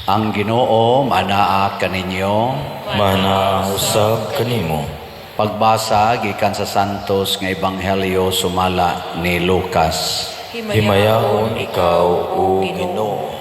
Ang Ginoo manaa kaninyo. Mana usab kanimo. Pagbasa gikan sa Santos nga Ebanghelyo sumala ni Lucas. Himayaon ikaw, o Ginoo.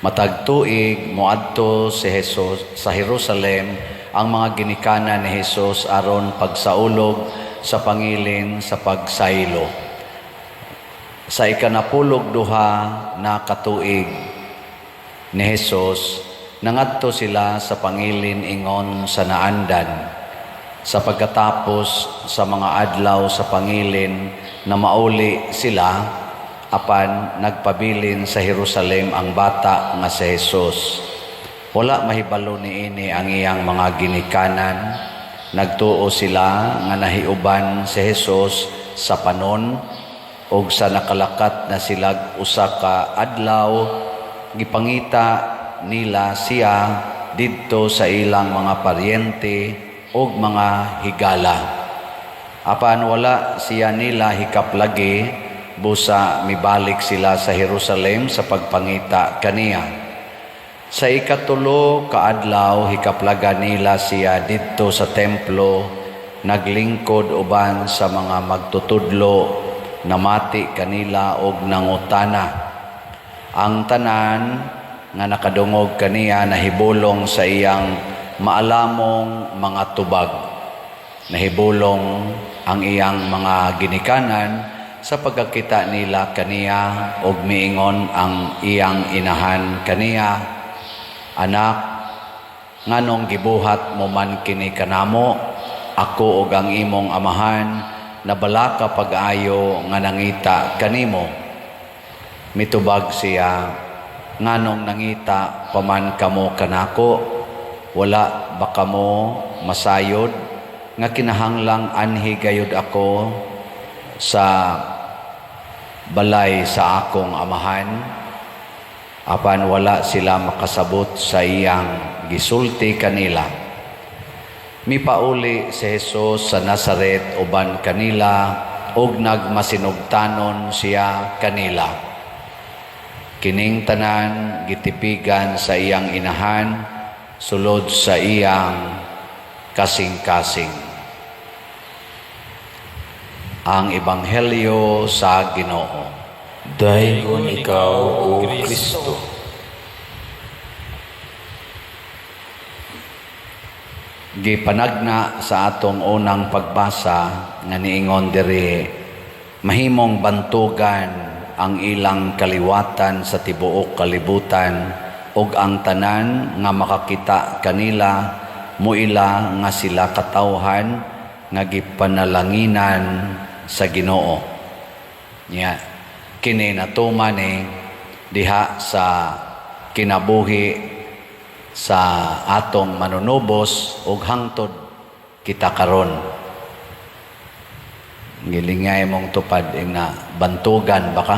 Matag tuig moadto si Jesus sa Jerusalem ang mga ginikanan ni Jesus aron pagsaulog sa pangilin sa pagsaylo. Sa ikanapulog duha na katuig ni Jesus, nangadto sila sa pangilin ingon sa naandan. Sa pagkatapos sa mga adlaw sa pangilin na mauli sila, apan nagpabilin sa Jerusalem ang bata nga si Jesus. Wala mahibalo niini ang iyang mga ginikanan. Nagtuo sila nga nahiuban si Jesus sa panon, ug sa nakalakat na sila usa ka adlaw, gipangita nila siya didto sa ilang mga paryente ug mga higala. Apan wala siya nila hikaplagi, busa mibalik sila sa Jerusalem sa pagpangita kaniya. Sa ikatulo ka adlaw, hikaplaga nila siya didto sa templo, naglingkod uban sa mga magtutudlo, namati kanila og nangutana. Ang tanan nga nakadungog kaniya nahibulong sa iyang maalamong mga tubag. Nahibulong ang iyang mga ginikanan sa pagkakita nila kaniya, ug miingon ang iyang inahan kaniya, "Anak, nganong gibuhat mo man kini kanamo? Ako ug ang imong amahan nabalaka pag-ayo nga nangita kanimo." Mitubag siya, "Nganong nangita pa man kamo kanako? Wala ba kamo masayod nga kinahanglang anhi gayud ako sa balay sa akong Amahan?" Apan wala sila makasabot sa iyang gisulti kanila. Mipauli si Jesus sa Nazaret uban kanila ug nagmasinugtanon siya kanila. Kining tanan gitipigan sa iyang inahan sulod sa iyang kasing-kasing. Ang Ebanghelyo sa Ginoo. Daygon ikaw, O Kristo. Gipanagna sa atong unang pagbasa nga niingon diri, mahimong bantugan ang ilang kaliwatan sa tibuok kalibutan ug ang tanan nga makakita kanila muila nga sila katawhan nga gipanalanginan sa Ginoo. Nya kini natuman ni diha sa kinabuhi sa atong Manunubos ug hangtod kita karon. Gilingay mong tupad na bantugan ba ka?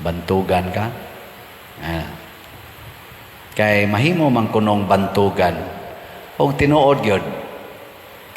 Bantugan ka? Ah. Kay mahimo man kunong bantugan. Og tinuod gyud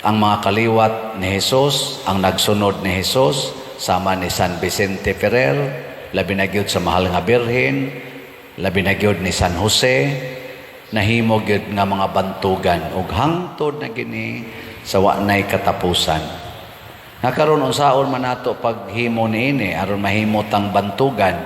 ang mga kaliwat ni Jesus, ang nagsunod ni Jesus, sama ni San Vicente Ferrer, labi na gyud sa Mahal nga Birhen, labi na gyud ni San Jose, nahimo gyud nga mga bantugan ug hangtod na gini sa wa nay katapusan. Nga karon, unsaon man nato paghimo niini aron mahimo tang bantugan?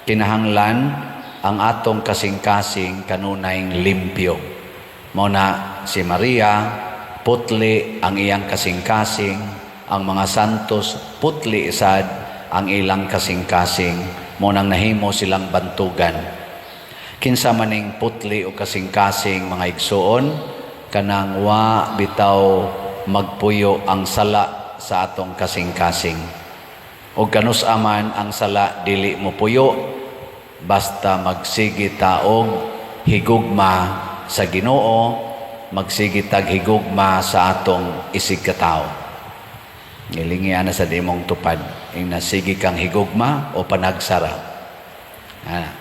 Kinahanglan ang atong kasing-kasing kanunay limpyo. Mao na si Maria, putli ang iyang kasing-kasing, ang mga santos, putli sad ang ilang kasing-kasing, mao nang nahimo silang bantugan. Kinsa maning putli o kasing-kasing, mga igsuon? Kanang wa bitaw magpuyo ang sala sa atong kasing-kasing. O kanus-a man ang sala, dili mo puyo basta magsige ta og higugma sa Ginoo, magsige tag higugma sa atong isigkatawo. Ngilingi ana sa imong tupad. Ing nasige kang higugma o panagsara. Ah.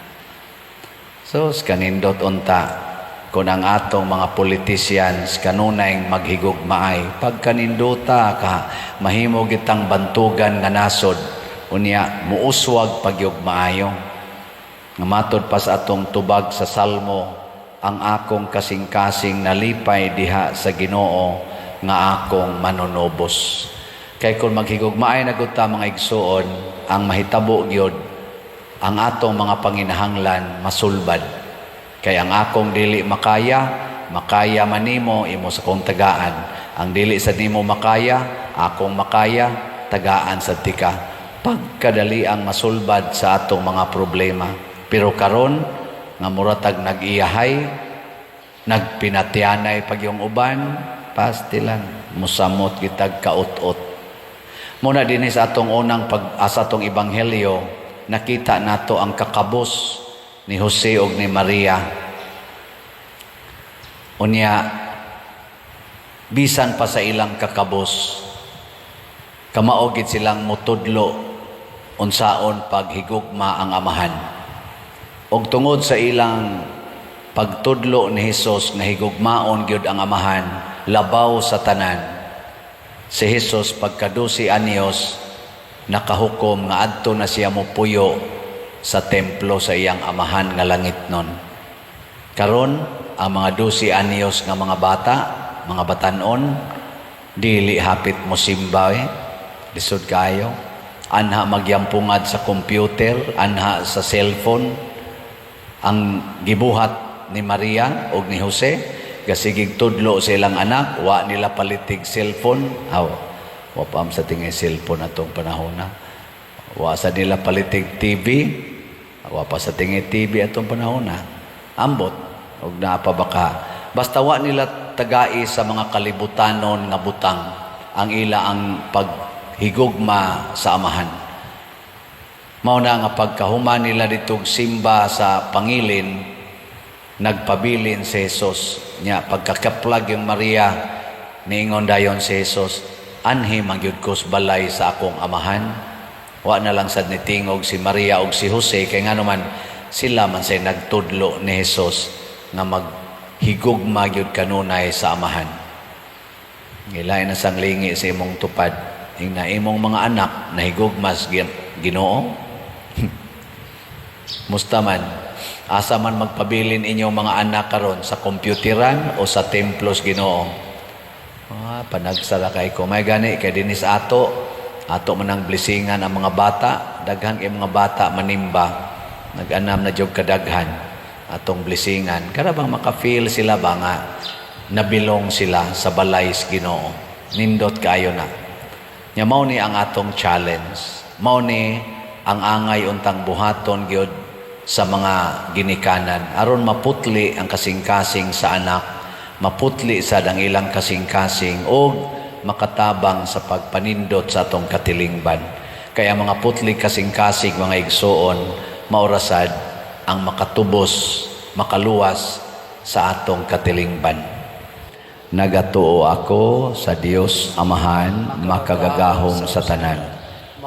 So, kanindot unta kung ang atong mga politicians kanunay maghigugmaay. Pagkaninduta ka, mahimo gitang bantugan nga nasod, unya muuswag pagyug maayo. Nga matod pa sa atong tubag sa Salmo, ang akong kasing-kasing nalipay diha sa Ginoo nga akong manunubos. Kay kung maghigugmaay na gud ta, mga igsuon, ang mahitabo gyud, ang atong mga panginahanglan masulbad. Kay ang akong dili makaya, makaya man nimo, imo sa kong tagaan. Ang dili sa nimo makaya, akong makaya, tagaan sa tika. Pagkadali ang masulbad sa atong mga problema. Pero karon nga muratag nag-iyahay, nagpinatyanay pag yung uban, pastilan, musamot kitag kaut-ot. Muna dinhi sa atong unang pag sa atong ebanghelyo, nakita nato ang kakabos ni Jose ug ni Maria. Unya, bisan pa sa ilang kakabos, kamao gid silang mutudlo unsaon paghigugma ang Amahan. Og tungod sa ilang pagtudlo ni Hesus nga higugmaon gyud ang Amahan labaw sa tanan, si Hesus pagka 12 anyos nakahukom nga adto na siya mopuyo sa templo sa iyang Amahan nga langitnon. Karon, ang mga 12 anyos nga mga bata, mga batanon, dili hapit mo simba eh. Lisod kayo. Anha magyampungad sa computer, anha sa cellphone. Ang gibuhat ni Maria og ni Jose, gasigig tudlo sa ilang anak, wa nila palitig cellphone. Aw, wa pa sa tingay cellphone atong panahon na. Wa sa nila palitig TV, wa pa sa tingay TV atong panahon na. Ambot og naa pa baka. Basta wa nila tagai sa mga kalibutanon nga butang ang ila ang paghigugma sa Amahan. Mao na nga pagkahuman nila ditog simba sa pangilin, nagpabilin si Jesus. Nya pagkakaplag yung Maria, niingon dayon si Jesus, "Anhi man gyud ko sa balay sa akong Amahan." Wa na lang sad nitingog si Maria ug si Jose kay ngano man sila man say nagtudlo ni Jesus nga maghigugma gyud kanunay sa Amahan. Ngilain na sang lingi sa imong tupad. Ingna imong mga anak nahigugmas Ginoo. Musta man? Asa man magpabilin inyong mga anak karon, sa kompyuteran o sa templos Ginoo? Ah, panagsala kay ko. May gani kay dinis ato, ato man ang blessingan ang mga bata, daghan kay mga bata manimba. Nag-anam na jud kadaghan atong blessingan. Kara bang maka-feel sila ba nga nabilong sila sa balay sa Ginoo. Nindot kaayo na. Nya mao ni ang atong challenge. Mao ni ang angay untang buhaton gyud sa mga ginikanan aron maputli ang kasing-kasing sa anak, maputli sad ang ilang kasing-kasing og makatabang sa pagpanindot sa atong katilingban. Kaya mga putli kasing-kasing, mga igsuon, maurasad ang makatubos, makaluwas sa atong katilingban. Nagatuo ako sa Dios Amahan, makagagahom sa tanan,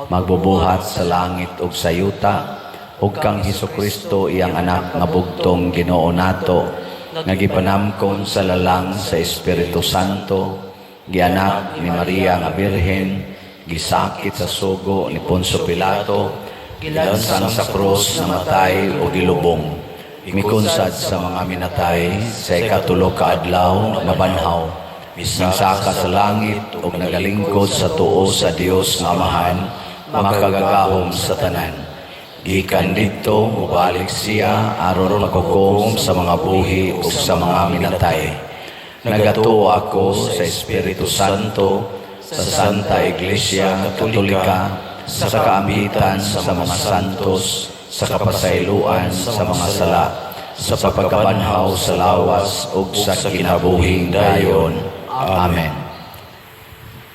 magbubuhat sa langit ug sa yuta, ug kang Hesus Kristo, iyang anak nga bugtong Ginoo nato, nga gipanamkon sa lalang sa Espiritu Santo, gianak ni Maria nga Birhen, gisakit sa sugo ni Poncio Pilato, gilansang sa krus, namatay o gilubong, mikunsad sa mga minatay, sa ikatulo ka adlaw nabanhaw, minsaka sa langit ug nagalingkod sa tuo sa Dios nga Amahan, makagagahom sa tanan. Gikan didto mubalik siya aron paghukom sa mga buhi ug sa mga minatay. Nagatuo ako sa Espiritu Santo, sa Santa Iglesia Katolika, sa kaambitan sa mga santos, sa kapasayloan sa mga sala, sa pagkabanhaw sa lawas ug sa kinabuhing dayon. Amen.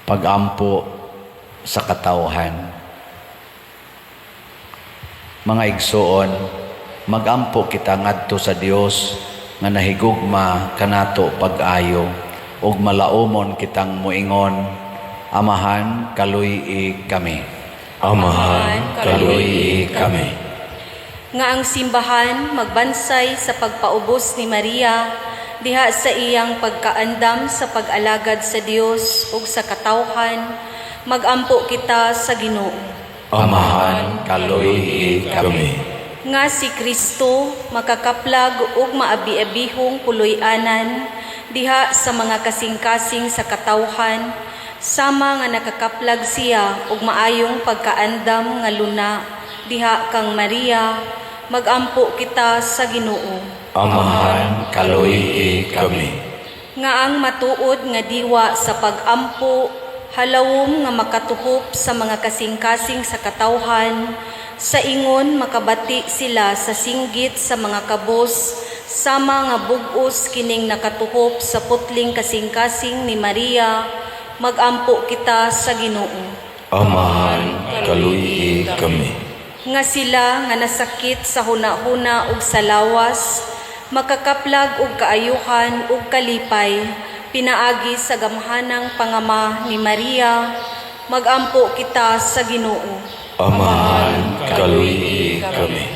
Pagampo sa katawhan. Mga igsuon, magampo kita ngadto sa Dios nga nahigugma kanato pag-ayo ug malaumon kitang muingon, "Amahan, kaluy-i kami." Amahan, kaluy-i kami. Nga ang simbahan magbansay sa pagpaubos ni Maria diha sa iyang pagkaandam sa pag-alagad sa Dios ug sa katawhan, magampo kita sa Ginoo. Amahan, kaluy-i kami. Nga si Kristo makakaplag ug maabi-abihong puloy-anan diha sa mga kasing-kasing sa katawhan, sama nga nakakaplag siya og maayong pagkaandam nga luna diha kang Maria, magampo kita sa Ginoo. Amahan, kaluy-i kami. Nga ang matuod nga diwa sa pagampo halawom nga makatuhop sa mga kasing-kasing sa katawhan, sa ingon makabati sila sa singgit sa mga kabos, sama nga bug-os kining nakatuhop sa putling kasing-kasing ni Maria, magampo kita sa Ginoo. Amahan, kaluy-i kami. Nga sila nga nasakit sa hunahuna ug sa lawas makakaplag og kaayuhan ug kalipay pinaagi sa gamhanang pangama ni Maria, magampo kita sa Ginoo. Amahan, kaluy-i kami.